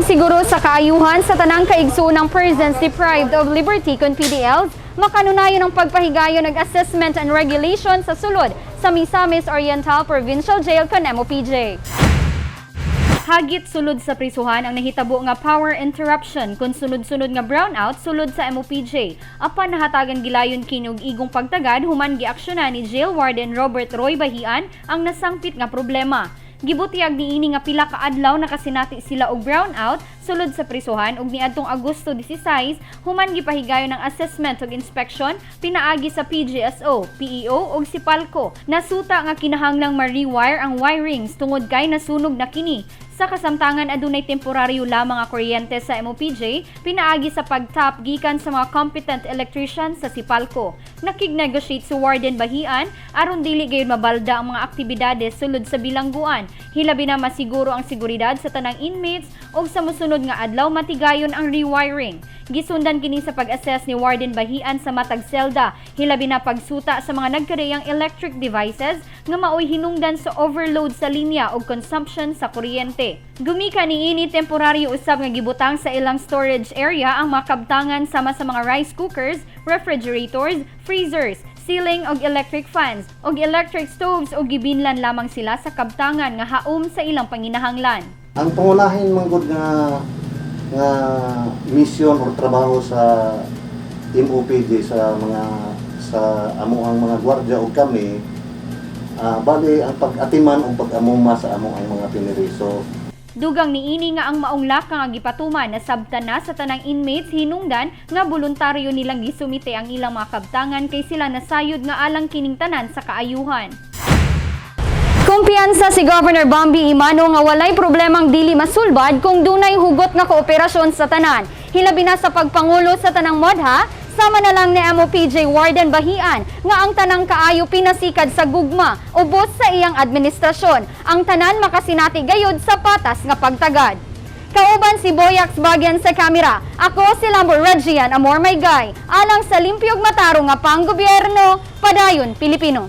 Pagsiguro sa kaayuhan sa tanang kaigsuonang persons deprived of liberty kon PDLs, makanunayon ang pagpahigayon ng assessment and regulation sa sulod sa Misamis Oriental Provincial Jail kon MOPJ. Hagit sulod sa prisuhan ang nahitabo nga power interruption kung sunod-sunod nga brownout sulod sa MOPJ. Apan nahatagan gilayon kini og igong pagtagad human giaksyonan ni Jail Warden Robert Roy Bahian ang nasangpit nga problema. Gibutyag niini nga pila ka adlaw nakasinati sila og brownout sulod sa prisuhan ug niadtong Agosto 16 human gipahigayon ang assessment ug inspection pinaagi sa PGSO, PEO ug Sipalco. Nasuta nga kinahanglang ma-rewire ang wirings tungod kay nasunog na kini. Sa kasamtangan, adunay temporaryo lamang ang kuryente sa MOPJ pinaagi sa pagtap gikan sa mga competent electrician sa Sipalco. Nakig-negotiate si Warden Bahian aron dili gayud mabalda ang mga aktibidades sulod sa bilangguan. Hilabi na masiguro ang seguridad sa tanang inmates ug sa mosunod nga adlaw matigayon ang rewiring. Gisundan kini sa pag-assess ni Warden Bahian sa matag selda, hilabi na pagsuta sa mga nagkareyang electric devices nga maoy hinungdan sa overload sa linya ug consumption sa kuryente. Gumikan niini, temporaryo usab nga gibutang sa ilang storage area ang mga kabtangan sama sa mga rice cookers, refrigerators, freezers, ceiling ug electric fans ug electric stoves ug gibinlan lamang sila sa kabtangan nga haom sa ilang panginahanglan. Ang pangunahin manggod nga mission or trabaho sa MOPJ sa amuang mga gwardiya o kami, bali ang pag-atiman o pag-amuma sa amuang mga piniriso. Dugang niini nga ang maong lakang ang gipatuman nasabtan na sa tanang inmates hinungdan nga boluntaryo nilang gisumite ang ilang mga kabtangan kay sila nasayod nga alang kining tanan sa kaayuhan. Kumpiyansa si Governor Bambi Emano nga walay problemang dili masulbad kung dunay hugot nga kooperasyon sa tanan. Hilabi na sa pagpangulo sa tanang modha, sama na lang ni MOPJ Warden Bahian nga ang tanang kaayo pinasikad sa gugma ubos sa iyang administrasyon. Ang tanan makasinati gayud sa patas nga pagtagad. Kauban si Boyax Bagyan sa kamera. Ako si Lambo Regian Amor May Guy. Alang sa limpyog matarong nga panggobyerno, padayon Pilipino.